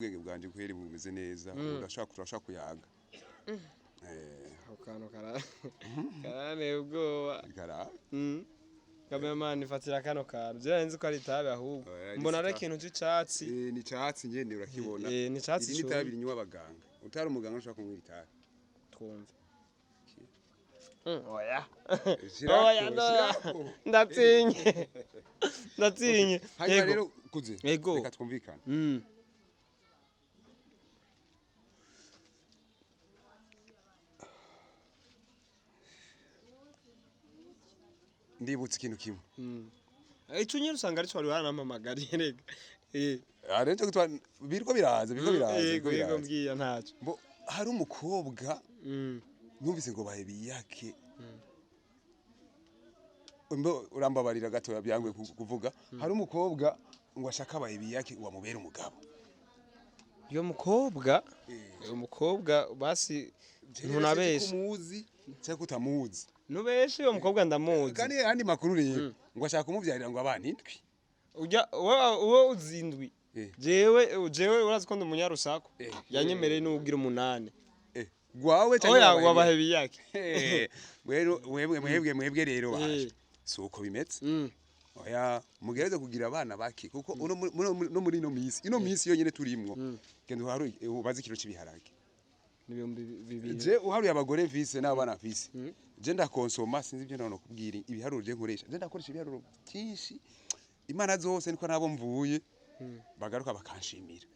Ubwenge bwanje kweri bumeze neza, urashaka kuyaga. Ako kantu karanteye ubwoba. Kara. Cameraman, fatira kano kantu. Je nzi ko ari itabi ahubwo. Oya, ni Mbona ari itabi. ikintu c'icatsi. Ni icatsi nyene, urakibona. Ni icatsi. Iri ni Cumye. itabi rinywa abaganga. Utari umuganga ntushobora kunywa itabi. Twumve. Oya. Shirako, Oya, no. shirako. Ndatinye. Ndatinye. Hanyuma Yego. rero kuze. Yego. Reka twumvikane. Ndibutse ikintu kimwe. Ico nyene usanga arico wari warampamagariye rega. Ah, rero biriko biraza, biriko biraza, Yego, biriko yego, biraza. mbwira ntaco. Bo hari umukobwa numvise ngo bahe biyake. Mbo urambabarira gato, byangwe kuvuga. Hari umukobwa ngo ashaka abaye biyake wamubera umugabo. Uyo mukobwa, uyo mukobwa basi ntunabeshe. Kumuzi cyangwa kutamuzi. Nubeshe, uyo mukobwa ndamuzi. Kandi andi makuru rero ngo ashaka kumubyarira ngo abana indwi. Ujya wowe uzindwi. Jewe urazi ko ndi umunyarusaku. Yanyemereye n'ugira umunani. Gwawe cyangwa Oya, wabaye wabahe biyake. Rero mwebwe rero baje. Si uko bimeze. Oya, mugereze kugira abana bake kuko uno no muri ino minsi, ino minsi yonyene turimwo. Genda uharuye ubaze ikiro c'ibiharage. 2000. Je uharuye abagore mfise n'abana mfise. Je ndakonsoma, sinzi ibyo none kubwira ibiharuro je nkoresha. Je ndakoresha ibiharuro byinshi. Imana zose niko nabo mvuye bagaruka bakanshimira.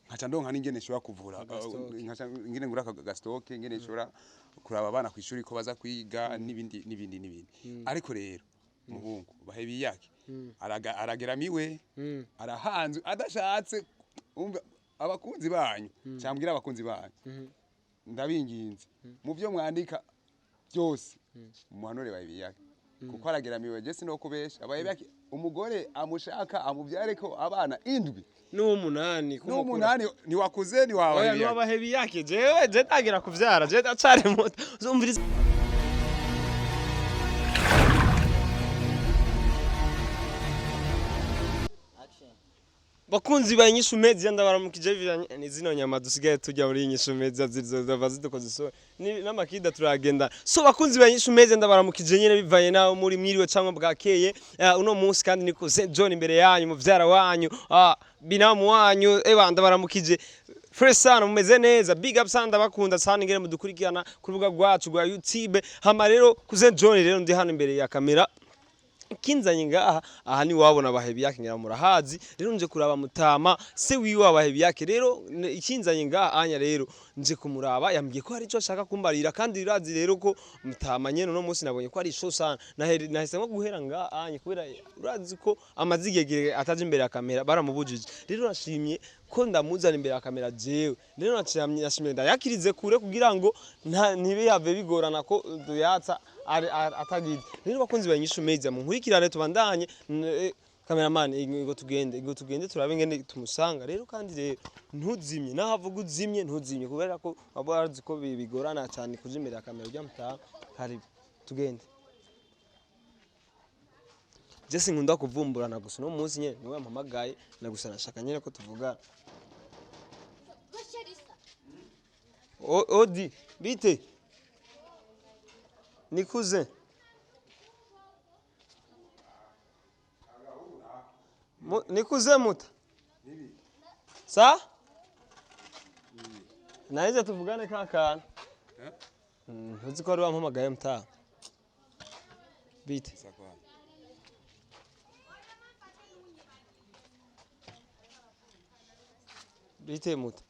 Nkaca ndonka n'ingene nshobora kuvura, Agastoke. nkaca ingene ngura aka gastoke, ingene nshobora kuraba abana kw'ishuri ko baza kwiga n'ibindi n'ibindi n'ibindi. Ariko rero muhungu bahe biyake arageramiwe, arahanzwe adashatse. Umva abakunzi banyu, cyambwira abakunzi banyu, ndabinginze, mu byo mwandika byose muhanure bahe biyake kuko arageramiwe. Je sinokubesha, abahe biyake umugore amushaka amubyare ko abana indwi. N'umunani kumukura. N'umunani ntiwakuze ntiwabaye Oya, ntiwabahe biyake. Jewe je ntagira kuvyara, je ndacari muto. Uzumviriza. Bakunzi ba Inyishu Media, ndabaramukije. Bivanye ni zino nyama dusigaye turya muri Inyishu Media zizova zidukoze isoni n'amakida turagenda. So bakunzi ba Inyishu Media, ndabaramukije nyene bivanye naho muri, mwiriwe cyangwa bwakeye. Uno munsi kandi ni Cousin John imbere yanyu, muvyara wanyu, binamu wanyu. Eba, ndabaramukije fresh sana, mumeze neza. Big up sana, ndabakunda sana ingene mudukurikirana ku rubuga rwacu rwa YouTube. Hama rero Cousin John rero ndi hano imbere ya kamera. Kinzanye ngaha aha ni wabona bahebi yake, ngira murahazi. Rero nje kuraba mutama se wiwe abahebi yake. Rero ikinzanye ngaha anya rero nje kumuraba, yambwiye ko hari ico ashaka kumbarira. Kandi urazi rero ko mutama nyene uno munsi nabonye ko ari show sana. Nahisemo guhera ngaha anya kubera urazi ko amaze igihe kirekire ataje imbere ya kamera, baramubujije. Rero nashimye ko ndamuzana imbere ya kamera. Jewe rero nashimye ndayakirize kure kugira ngo ntibihave bigorana ko duyatsa atagize. Rero bakunzi ba Inyishu Media, munkurikirane tubandanye. Cameraman, ngo tugende, ngo tugende turabe ingene tumusanga. Rero kandi rero ntuzimye, naho avuga uzimye, ntuzimye kubera ko waba warazi ko bigorana cyane kuja imbere ya kamera ujya mutaha. Karibu tugende. Je sinkunda kuvumburana, gusa uno munsi nyene niwe yampamagaye na gusa nashaka nyene ko tuvugana. Odi bite, nikuze nikuze muta sa naheze tuvugane ka kantu. Ntuzi ko wari wampamagaye mutaha? Bite? Bite muta?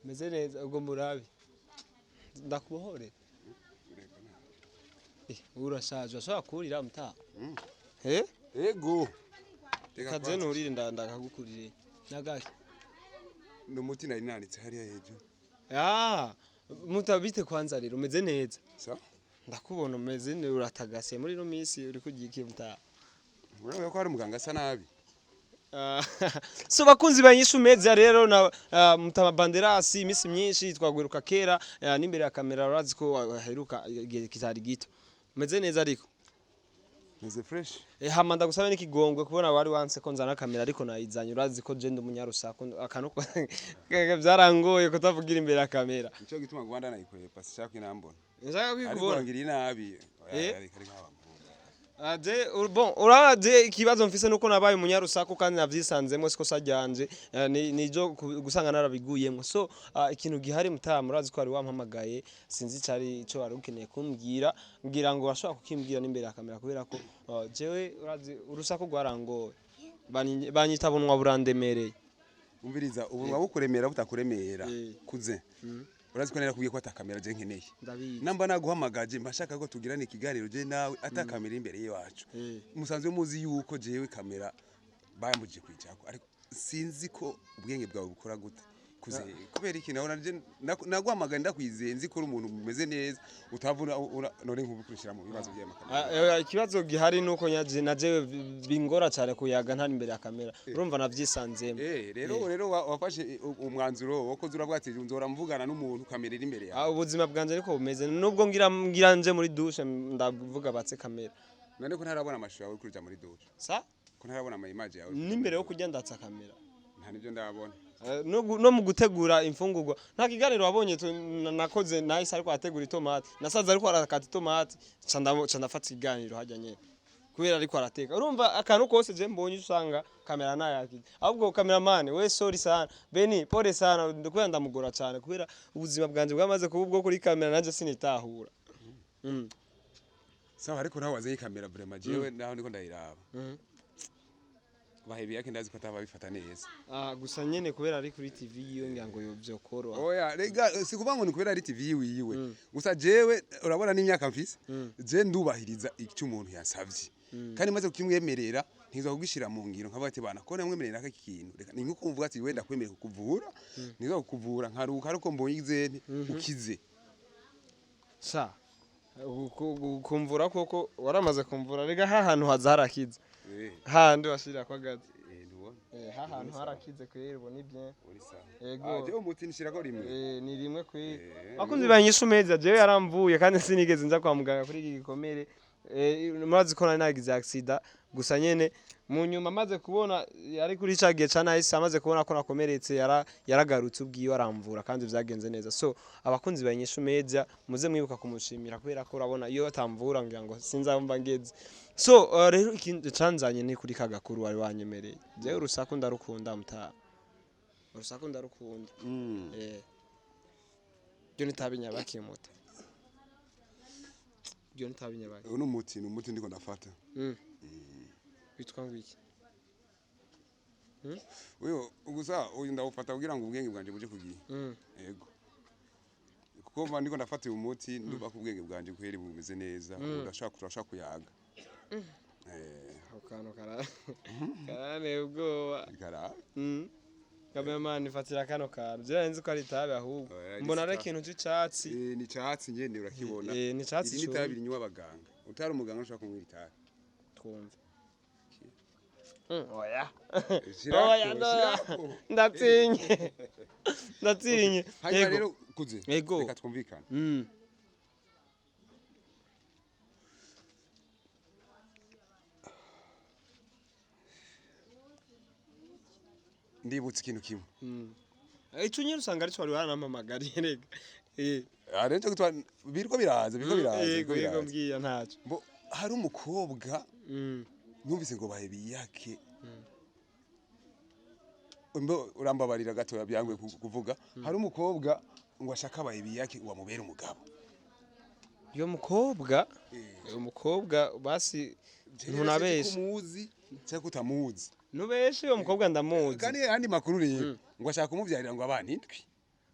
Meze neza. Ubwo murabi ndakubohore. Urashaje, urashobora kurira mutaha? Eh? Ego. Kaze nurire, ndakagukurire nagake. Ni umuti nari nanitse hariya hejuru. Ah, muta bite kwanza rero, umeze neza? Sa. Ndakubona umeze neza, uratagase muri ino minsi. Uri kugira iki mutaha? Urabona ko hari umuganga asa nabi. Ah, so bakunzi ba Inyishu Media, rero na Mutama Banderasi, iminsi myinshi twagwiruka kera n'imbere ya kamera urazi ko waheruka igihe kitari gito. Umeze neza ariko? Meze fresh. Hama ndagusabe n'ikigongwe kubona wari wanse ko nzana kamera, ariko nayizanye. Urazi ko je ndi umunyarusaku, akantu byarangoye kutavugira imbere ya kamera. Nico gituma Rwanda nayikwepa, sishaka inambona. Nshaka Ariko kwikubona. wangiriye nabi. Eh? Ariko nk'aba. Aje bon, uraje ikibazo mfise nuko nabaye umunyarusaku kandi navyisanzemo, siko sajyanje nijo gusanga narabiguyemo. So ikintu gihari mutamu, urazi ko wari wampamagaye, sinzi cari ico wari ukeneye kumbwira, ngira ngo urashobora kukimbwira n'imbere ya kamera, kubera ko jewe urazi urusaku rwarangoye. Banyita bunwa burandemereye. Umviriza, ubu bukuremera butakuremera. Kuze. Urazi ko narakubwiye ko atakamera je nkeneye. Ndabizi. Namba naguhamagaje mba nshaka ko tugirana ikiganiro je nawe, atakamera imbere y'iwacu. Musanzwe muzi yuko jewe kamera bayambujije kwijako, ariko sinzi ko ubwenge bwawe bukora gute. Kuze, kubera iki nawe naje naguhamagaye ndakwizeye, nzi ko uri umuntu umeze neza, utavuna none nkubukurikira mu bibazo by'amakamera. Ikibazo gihari nuko nyaje na jewe bingora cyane kuyaga ntari imbere ya kamera, urumva navyisanzemo. Rero wafashe umwanzuro wo kuza uravuga ati nzora mvugana n'umuntu kamera iri imbere yawe. Ubuzima bwanje ariko bumeze nubwo ngira nje muri douche ndavuga batse kamera. None ko ntarabona amashusho yawe kuja muri douche? Sa? Ko ntarabona ama image yawe? N'imbere yo kurya ndatsa kamera. Nta nibyo ndabona. No mu gutegura imfungurwa, nta kiganiro wabonye nakoze nahise ariko ategura itomati, nasaza ariko arakata itomati, ca ndafata ikiganiro hajya nyene kubera ariko arateka. Urumva akantu kose je mbonye usanga kamera nayakije. Ahubwo cameraman we, sorry sana, Beni, pole sana, kubera ndamugora cyane, kubera ubuzima bwanje bwamaze kuba ubwo kuri kamera, nanje sinitahura. Sawa, ariko nawe wazanye kamera, vraiment jewe naho ndiko ndayiraba. Bahebi yake ndazi ko ataba bifata neza. Gusa nyene kubera ari kuri TV yiwe, ngira ngo yovyokoroha. Oya rega, si kuvuga ngo ni kubera ari TV yiwe gusa. Jewe urabona n'imyaka mfise, je ndubahiriza icyo umuntu yasavye, kandi maze kukimwemerera ntiza kugishira mu ngiro. Nkavuga ati bana ko namwemerera aka kintu, reka ni nko kumvuga ati wenda kwemerera kukuvura, niza kukuvura nkaruka ariko mbonye izene ukize. Sha kumvura koko waramaze kumvura rega, hahantu haza harakize. Handi washira kwa gazi. Ntubona? Hahantu harakize kweri, ubu ni bien. Uri sawa. Yego. Jewe umuti nshirako rimwe. Ni rimwe kweri. Bakunzi banyishu meza, jewe yaramvuye kandi sinigeze nja kwa muganga kuri iki gikomere. Murazi ko nari nagize accident, gusa nyene mu nyuma amaze kubona yari kuri ca gihe ca nahise amaze kubona ko nakomeretse, yaragarutse ubwiwe aramvura kandi vyagenze neza. So abakunzi ba Inyishu Media, muze mwibuka kumushimira, kubera ko urabona iyo batamvura ngira ngo sinzamva ngeze. So rero ikindi canzanye ni kuri kagakuru wari wanyemereye. Jewe urusaku ndarukunda mutaha, urusaku ndarukunda. Byo nitabi muta, byo nitabi nyabaki. Uyu ni umuti ndiko ndafata. Witwa ngo iki? Uyu gusa, uyu ndawufata kugira ngo ubwenge bwanje buje kugiye. Yego, kuko mba ndiko ndafata uyu muti, ndumva ko ubwenge bwanje kweri bumeze neza, urashaka kuyaga. Ako kantu karanteye ubwoba. Kara. Cameraman, fatira kano kantu. Je nzi ko ari itabi ahubwo. Oya, Mbona ari ni ikintu c'icatsi. Ni icatsi nyene, urakibona. Ni icatsi Iri ni cumye. itabi rinywa abaganga. Utari umuganga ntushobora kunywa itabi. Twumve. Oya. Shirako, Oya, no. shirako. Ndatinye. Ndatinye. Hanyuma Yego. rero kuze. Yego. Reka twumvikane. Ndibutse ikintu kimwe. Ico nyene usanga ari co wari warampamagariye rega. Ah, rero cyo gitwa biriko biraza, biriko biraza, Yego, biriko yego, biraza. mbwira ntaco. Bo hari umukobwa numvise ngo bahe biyake. Mbo urambabarira gato byangwe kuvuga. Hari umukobwa ngo ashaka bahe biyake wamubera umugabo. Uyo mukobwa, uyo mukobwa basi ntunabeshe. Kumuzi cyangwa kutamuzi. Nubeshe, uyo mukobwa ndamuzi. Kandi andi makuru rero ngo ashaka kumubyarira ngo abana indwi.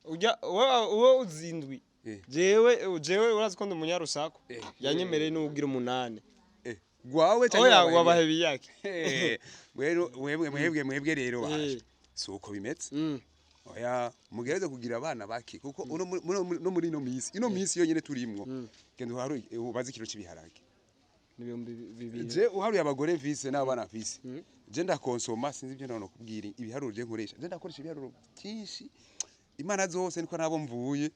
Ujya wowe uzindwi. Jewe urazi ko ndi umunyarusaku. Yanyemereye n'ugira umunani. Gwawe cyangwa Oya, wabahe wabahe biyake. Rero mwebwe rero baje. Si uko bimeze. Oya, mugereze kugira abana bake, kuko uno no muri ino misi yonyene turimwo. Genda uharuye ubaze ikiro c'ibiharage. 2000. Je uharuye abagore mfise n'abana mfise. Je ndakonsoma, sinzi ibyo ndabona kubwira ibiharuro je nkoresha. Je ndakoresha ibiharuro byinshi. Imana zose niko nabo mvuye.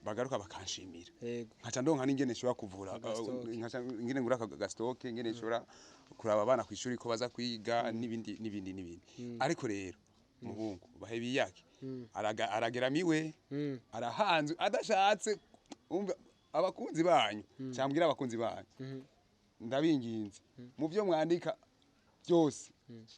Bagaruka bakanshimira. Yego. Nkaca ndonka n'ingene nshobora kuvura, Agastoke. Nkaca ingene ngura agastoke, ingene nshobora kuraba abana kw'ishuri ko baza kwiga, n'ibindi n'ibindi n'ibindi. Ariko rero muhungu, bahe biyake, arageramiwe, arahanzwe adashatse. Umva, abakunzi banyu, cyambwira abakunzi banyu, ndabinginze, mu byo mwandika byose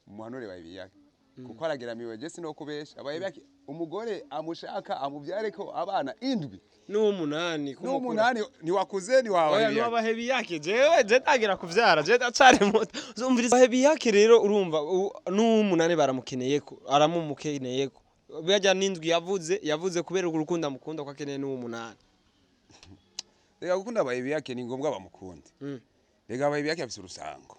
muhanure bahe biyake, kuko arageramiwe. Je sinokubesha, abaye biyake umugore amushaka amubyareko abana 7. N'uw'umunani kumukura. N'umunani ntiwakuze, ntiwabaye Oya. biyake. N'uwabahebi yake, jewe je ntagira kuvyara, je ndacari muto. Uzumviriza, bahebi yake rero, urumva n'uw'umunani baramukeneyeko, aramumukeneyeko. Burya n'indwi yavuze kubera urukundo amukunda, ko akeneye n'uw'umunani. Reka, gukunda abaye biyake ni ngombwa bamukunde. Reka, abaye biyake afise urusango.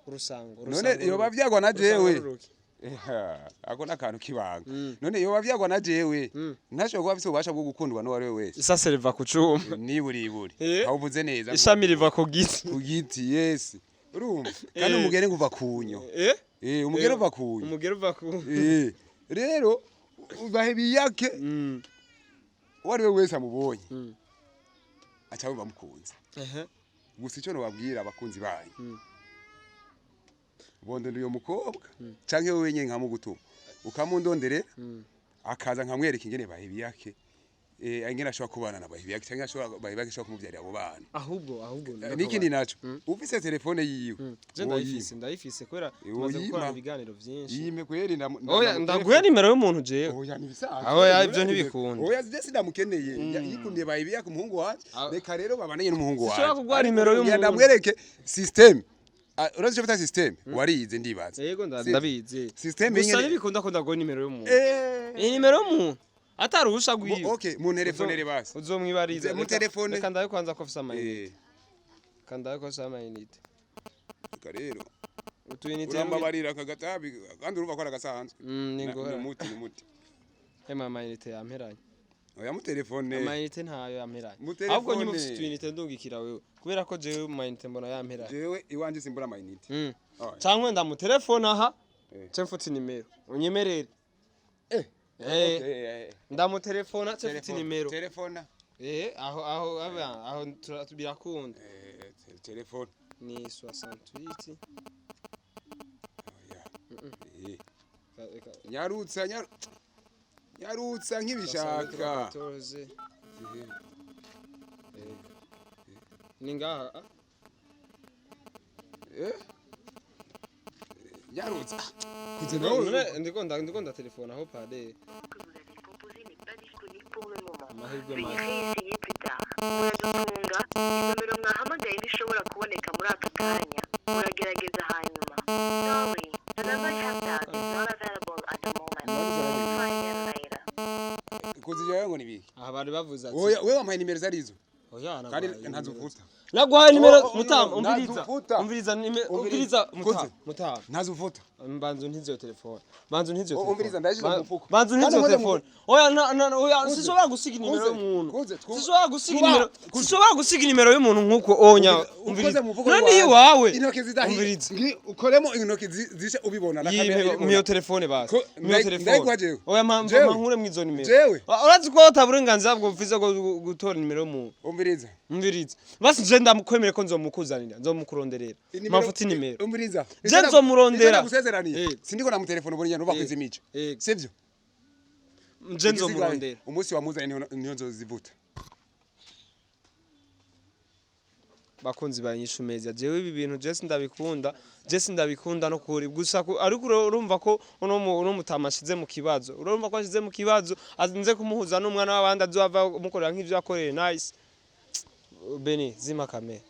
Urusango? None yoba vyagwa na Urusango jewe? ruruki. Eha, ako n'akantu k'ibanga. None yoba vyagwa na jewe, ntashobora kuba afise ububasha bwo gukundwa n'uwo ari we wese. Isase riva ku cuma. Niburiburi. Awuvuze neza. Ishami riva ku giti. Ku giti, yes. Urumva kandi umugere ngo uva kunyo. Eh. Eh, umugere uva kunyo. Umugere uva ku Eh, rero bahe biyake, uwo ari we wese amubonye aca yumva amukunze. Gusa icyo nobabwira, abakunzi banyu, bondera uyo mukobwa, canke wewe nyene nkamugutuma ukamundonderera, akaza nkamwereka ingene bahebiyake, ingene ashobora kubana na bahebiyake, canke ashobora bahebiyake ashobora kumuvyarira abo bana. Ahubwo N'ikindi naco, ufise telefone yiwe, Je ndayifise, ndayifise kubera tumaze woyima. gukorana ibiganiro vyinshi. Yime kweri. Oya, ndaguhe nimero y'umuntu jewe. Oya, ntibisanzwe. Oya, ivyo ntibikunda. Oya, je sindamukeneye. Yikundiye bahebiyake, umuhungu wanje. Reka rero babananye n'umuhungu wanje. Sinshobora kuguha nimero y'umuntu. Ngenda ndamwereke system. Ah, urazi icyo bita system? Warize, ndibaza. Yego, ndabizi. System Gusa nyene. ntibikunda ko ndaguha nimero y'umuntu. Eh. Iyi nimero y'umuntu atari uruhusha rwiwe. Okay, mu telefonere basi. Uzomwibariza. Mu telefone. Reka ndabe kwanza ko afise amayinite. Reka ndabe ko afise amayinite. Reka rero. Utuyinite. Urambabarira aka gatabi, kandi urumva ko ari agasanzwe. Ni ngorane. Ni umuti, ni umuti. Ema, amayinite yamperanye. Oya, mu telefone. Amayinite ntayo yamperanye. Mu telefone. Ahubwo nyuma ufise utuyinite ndungikira wewe, kubera ko jewe mu mayinite mbona yamperanye. Jewe iwanje simbura amayinite. Oya. Canke ndamutelefone aha, Eh. ce mfute nimero unyemerere. Eh. Eh. Okay, eh. Ndamutelefona ce mfute Telefone. nimero. Telefona. Eh, aho birakunda. Eh, telefone. Ni 68. Oya. Eh. Eka. Nyarutsa, nyarutsa nk'ibishaka. 14. Ni ngaha, ah? Eh? Nyarutsa. Kuze None nawe. ndiko ndatelefona aho pade. Que vous avez composé n'est pas disponible pour le moment. Amahirwe Veuillez make. réessayer plus tard. Muradutunga, inomero mwahamagaye ntishobora kuboneka muri aka kanya. Muragerageza hanyuma. Sorry, the number you have dialed is not available at the moment. Try again later. Kuzi ngo nibiki? Aha bari bavuze ati Oya, wewe wampaye nimero zarizo. Oya. Kandi Naguhaye ntazufuta. Naguhaye nimero. Oh, oh, Mutama. no, Umviriza. ntazufuta. Umviriza Umviriza. umviriza, mutama. Kuze. Mutama. Ntazufuta. Mbanza untize iyo telefone, banza untize iyo Oh, telefone. umviriza, ndayishyize mu mufuko. Banza untize Kandi iyo nkoze mu telefone. Oya, na oya. Kuze. Sinshobora gusiga inimero Kuze. y'umuntu. Kuze, Sinshobora gusiga Kuba. inimero. Kuze. Sinshobora gusiga inimero y'umuntu nkuko onya. Ukoze mu mufuko. None wawe. iwawe. Intoki zidahiye. Umviriza. Ukoremo intoki zishe ubibona na kamera Yime ibibona. miyo telefone basi. Miyo telefone. Ndayiguha jewe. Oya, Jewe. mpankure mwizo nimero. Jewe. Urazi ko ata burenganzira bwo mfise bwo gutora nimero y'umuntu. Umviriza. Umviriza basi, je ndamukwemere ko nzomukuzanira, nzomukuronderera. Mpamvu nimero. Umviriza. Je nzomurondera. Gusezeraniye. Eh. Sindiko namutelefone ubona nyene uba kwizimica. Eh. Sivyo? Je nzomurondera. Umunsi wamuzanye niho nzozivuta. Bakunzi ba Inyishu Media, jewe ibi bintu je sindabikunda, je sindabikunda no kuri gusa ariko urumva ko uno mutama ashize mu kibazo, urumva ko ashize mu kibazo, azinze kumuhuza n'umwana w'abandi azohava mukorera nk'ivyo yakoreye. Nice. Beni, zima kamera.